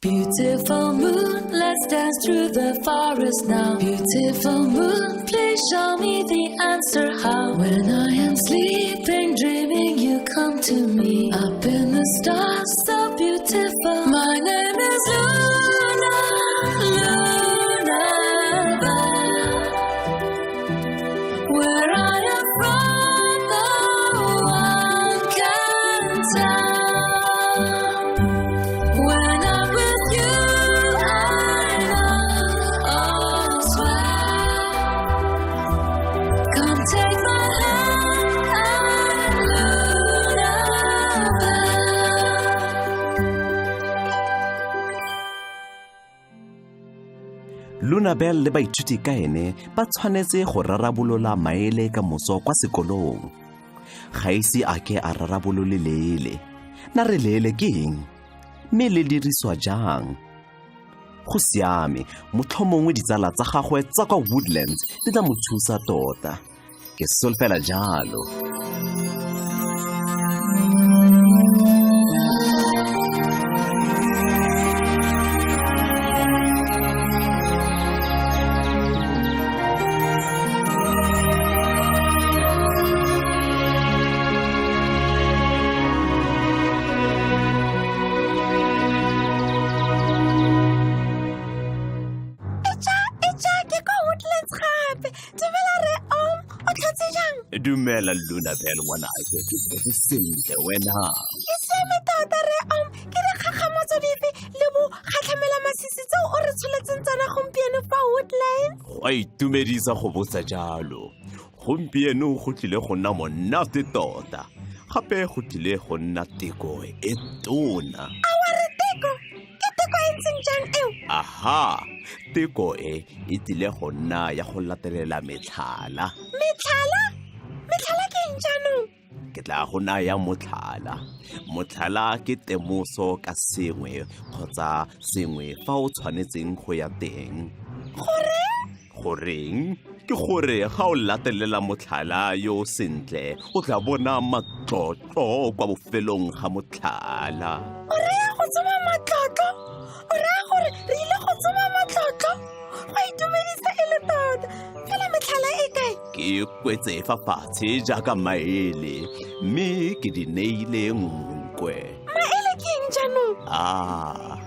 Beautiful moon, let's dance through the forest now. Beautiful moon, please show me the answer how. When I am sleeping, dreaming, you come to me. Up in the stars, so beautiful. My name is Luna, Luna Bell. Where I am from, no one can tell. When I'm with you, I know all's well. Come take my hand, I'm Luna Bell. Lunabel le baithuti ka ene ba tshwanetse go rarabolola maele ka moso kwa sekolong. Ga ise a ke a rarabolole leele. Na re leele ke eng? Mme le dirisiwa jang? Go siame, motlhomongwe ditsala tsa gagwe tsa kwa Woodlands di tla mo thusa tota. Ke solofela jalo. Eja, eja, ke kwa Woodlands gape. Dumela re Om, o tlhotse jang? Dumela Luna Bell ngwanake, ke tlhotse sentle wena. Ke siame tota re Om, ke dikgakgamatso dife le bo kgatlhamela masisi tseo o re tsholetseng tsona gompieno fa Woodlands? Go a itumedisa go botsa jalo. Gompieno go tlile go nna monate tota. Gape go tlile go nna teko e tona. Awa re teko? Ke teko e ntseng jang eo? Aha, teko e e tlile go nna ya go latelela metlhala. Metlhala? Metlhala ke eng jaanong? Ke tla go naya motlhala. Motlhala ke temoso ka sengwe kgotsa sengwe fa o tshwanetseng go ya teng. Goreng? Goreng? Ke gore ga o latelela motlhala yo o sentle, o tla bona matlotlo kwa bofelong ga motlhala. O raya go tsoma matlotlo? O raya gore re ile go tsoma matlotlo? Go itumedisa e le tota. Fela metlhala e kae? Ke kwetse fa fatshe jaaka maele, mme ke di neile nkwe. Maele ke eng jaanong? Ah,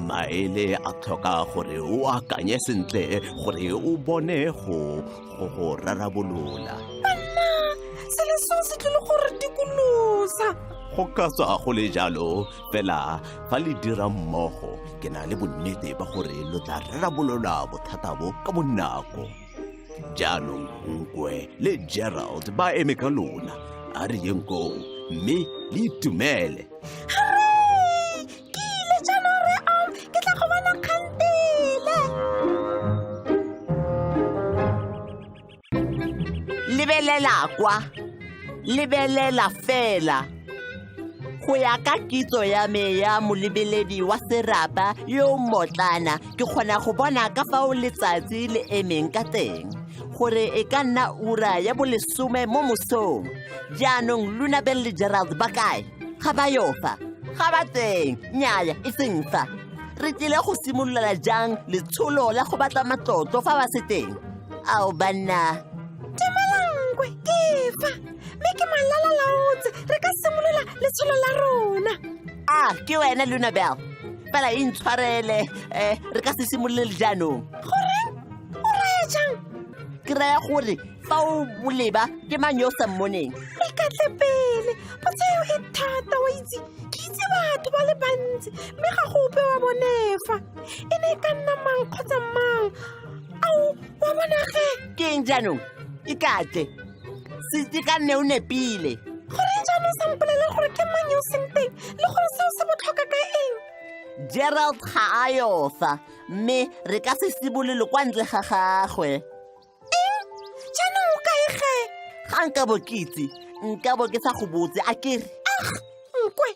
maele a tlhoka gore o akanye sentle gore o bone go go go rarabolola. Banna, selo seo se tlile go re dikolosa. Go ka tswa go le jalo, fela fa le dira mmogo, ke na le bonnete ba gore lo tla rarabolola bothata bo ka bonako. Jaanong Nkwe le Gerald ba eme ka lona. A re yeng koo, mme le itumele. Hooray! Ke ile jaanong re Om, ke tla go bona kgantele. Lebelela kwa. Lebelela fela. Go ya ka kitso ya me ya molebeledi wa serapa yo mmotlana, ke kgona go bona ka fao letsatsi le emeng ka teng, gore e ka nna ura ya bolesome mo mosong. Jaanong Lunabel le Gerald ba kae? Ga ba yo fa. Ga ba teng. Nnyaya, e seng fa. Re tlile go simolola jang letsholo la go batla matlotlo fa ba se teng? Ao banna. Dumelang Nkwe, ke fa. Mme ke malala laotse, re ka simolola letsholo la rona. A, ke wena Lunabel. Fela intshwarele, re ka se simolole le jaanong. Goreng? O raya jang? Ke raya gore fa o boleba ke mang yo o sa mmoneng? O ikatle pele, potso eo e thata wa itse. Ke itse batho ba le bantsi, mme ga go ope wa bone fa. E ne e ka nna mang kgotsa mang. Ao, wa bona ge? Ke eng jaanong? Ikatle. Se ka nne o nepile. Goreng jaanong sa mpolelele gore ke mang yo o seng teng le gore seo se botlhokwa ka eng? Gerald ga a yo fa, mme re ka se simolole kwa ntle ga gagwe. Eng? Jaanong o kae ge? Ga nka bo ke itse, nka bo ke sa go botse, a ke re? Ag, nkwe.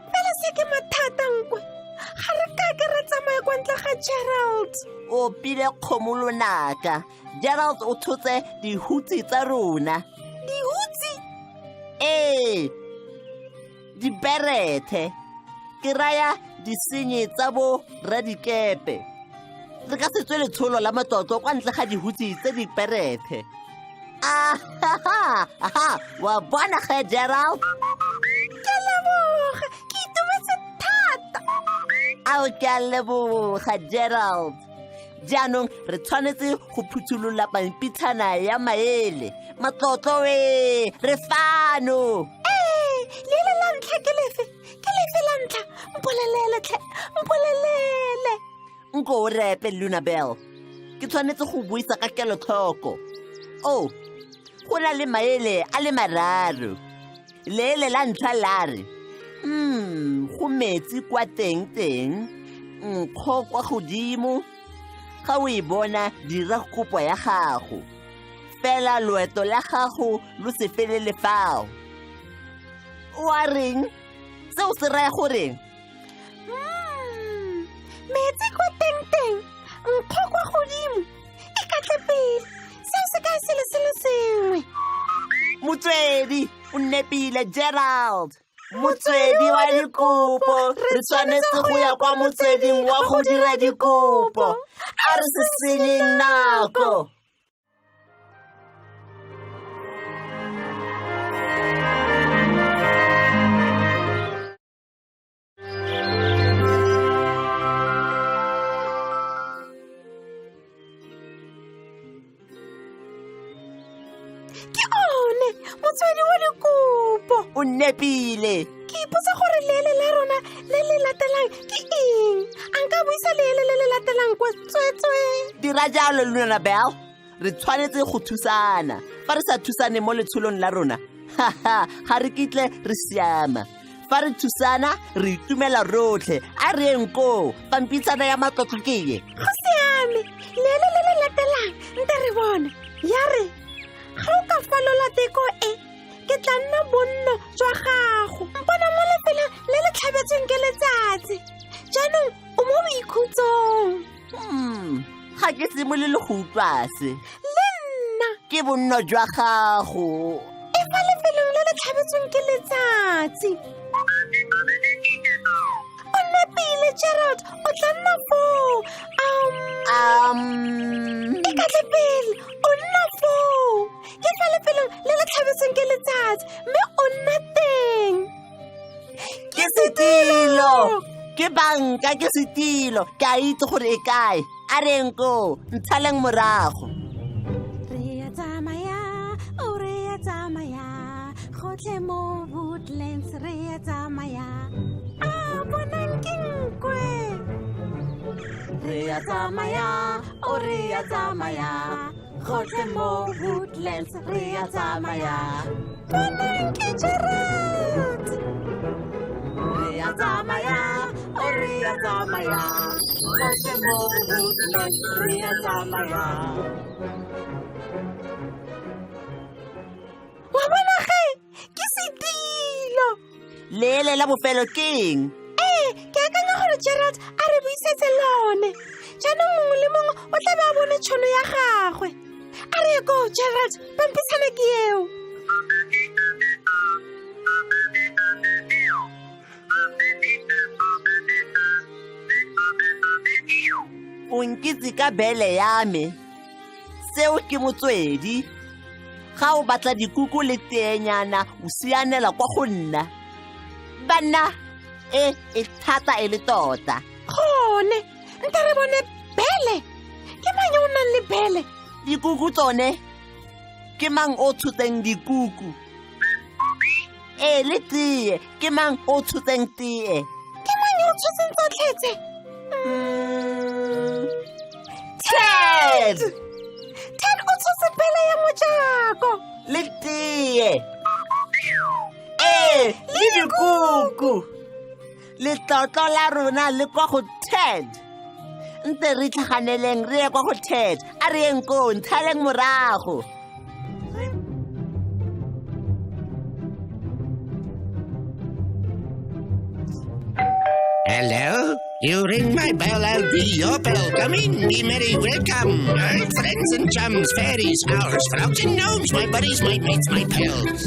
Fela se ke mathata nkwe. Ga re ka ke ra tsamaya kwa ntle ga Gerald. O opile kgomo lonaka. Gerald o tshotse dihutsi tsa rona. Dihutsi? Ee, diberethe. Ke raya disenyi tsa bo radikepe. Re ka se tswe letsholo la matlotlo kwa ntle ga dihutsi tse diperethe. Ahaha, aha, wa bona ge Gerald? Ke a leboga, ke itumetse thata. Ao ke a leboga Gerald. Jaanong re tshwanetse go phutholola pampitshana ya maele. Matlotlo e, re fano. Ee, leele la ntlha ke lefe? Ke lefe la ntlha? Mpolelele tlhe, mpolelele. Nko o repe Luna Bell. Ke tshwanetse go buisa ka kelotlhoko. Oh, go na le maele a le mararo. Leele la ntlha la re, go metsi kwa teng teng, nkgo kwa godimo. Ga o e bona, dira kopo ya gago. Fela loeto la gago lo se felele fao. O a reng? Seo se raya goreng? Metsi kwa teng teng, nkgo kwa godimo, e katle pele. Seo se ka selo se le sengwe. Motswedi, o nepile Gerald. Motswedi wa dikopo, re tshwanetse go ya kwa motsweding wa go dira dikopo. A re se senyeng nako. Ke one motswedi wa dikopo. O nepile. Ke ipotsa gore leele la rona le le latelang ke eng. A nka buisa leele le le latelang kwa tswetswe. Dira jalo Luna Bell. Re tshwanetse go thusana. Fa re sa thusane mo letsholong la rona, ga re kitle re siama. Fa re thusana, re itumela rotlhe. A re yeng koo, pampitshana ya matlotlo ke ye. Go siame. Leele le le latelang, nte re bone. Ya re, ga o ka falola teko e, ke tla nna bonno jwa gago. Mpona mo lefelong le le tlhabetsweng ke letsatsi. Jaanong o mo boikhutsong. Ga ke simolole go utlwa se. Le nna. Ke bonno jwa gago. E fa lefelong le le tlhabetsweng ke letsatsi. O nepile, Gerald, o tla nna foo. E katle pele, o nna foo. Ke fa lefelong le le tlhabetsweng ke letsatsi, mme o nna teng. Ke setilo. Ke banka, ke setilo. Ke a itse gore e kae. A re yeng koo, ntshaleng morago. Re a tsamaya, o re a tsamaya, gotlhe mo Woodlands re a tsamaya. A bonang ke nkwe. Re a tsamaya, o re a tsamaya, gotlhe mo Woodlands re a tsamaya. Bonang ke Gerald. Re a tsamaya, o re a tsamaya, gotlhe mo Woodlands re a tsamaya. Wa bona ge, ke setilo. Leele la bofelo ke eng? Ee, ke akanya gore Gerald a re buisetse lone. Jaanong mongwe le mongwe o tla be a bone tšhono ya gagwe. A re ye koo, Gerald, pampitshana ke eo. O nkitse ka bele ya me. Seo ke motswedi. Ga o batla dikuku le teenyana, o sianela kwa go nna. Banna, e e thata e le tota. Gone, nte re bone bele. Ke mang yo o nang le bele? Dikuku tsone? Ke mang o tshotseng dikuku? Ee, le tee. Ke mang o tshotseng tee? Ke mang yo o tshotseng tsotlhe tse? Ted! Ted o tshotse bele ya mojako. Le tee. Ee, le dikuku. Letlotlo la rona le kwa go Ted. Nte re itlhaganeleng re ye kwa go Ted. A re yeng koo, ntshaleng morago. Hello? You ring my bell, I'll be your bell. Come in, be merry, welcome. Old friends and chums, fairies, owls, frogs and gnomes, my buddies, my mates, my pals.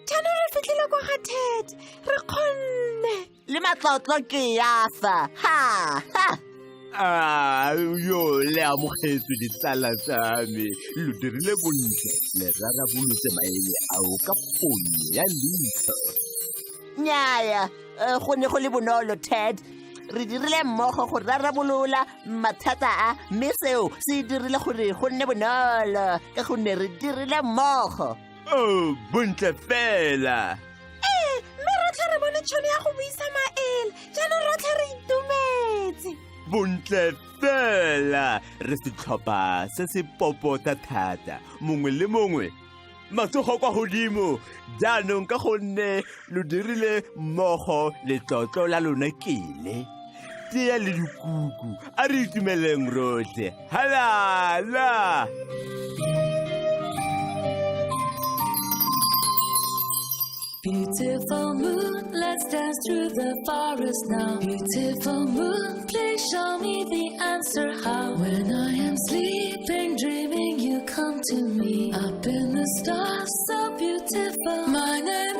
Jaanong re fitlhile kwa ga Ted, re kgonne. Le matlotlo ke ya fa. Ha ha. A yo le amogetswe ditsala tsa me, lo dirile bontle, le rarabolotse maele ao ka ponyo ya leitlho. Nnyaya, go ne go le bonolo, Ted. Re dirile mmogo go rarabolola mathata a, mme seo se dirile gore go nne bonolo ka gonne re dirile mmogo. Oh, bontle fela. Ee, mme rotlhe re bone tšhono ya go buisa maele, jaanong rotlhe re itumetse. Bontle fela, re setlhopha se se popota thata, mongwe le mongwe matsogo kwa godimo jaanong ka gonne lo dirile mmogo. Letlotlo la lona kele tea le dikuku, a re itumeleng rotlhe. Halala! Beautiful moon, let's dance through the forest now. Beautiful moon, please show me the answer how. When I am sleeping, dreaming, you come to me. Up in the stars, so beautiful. My name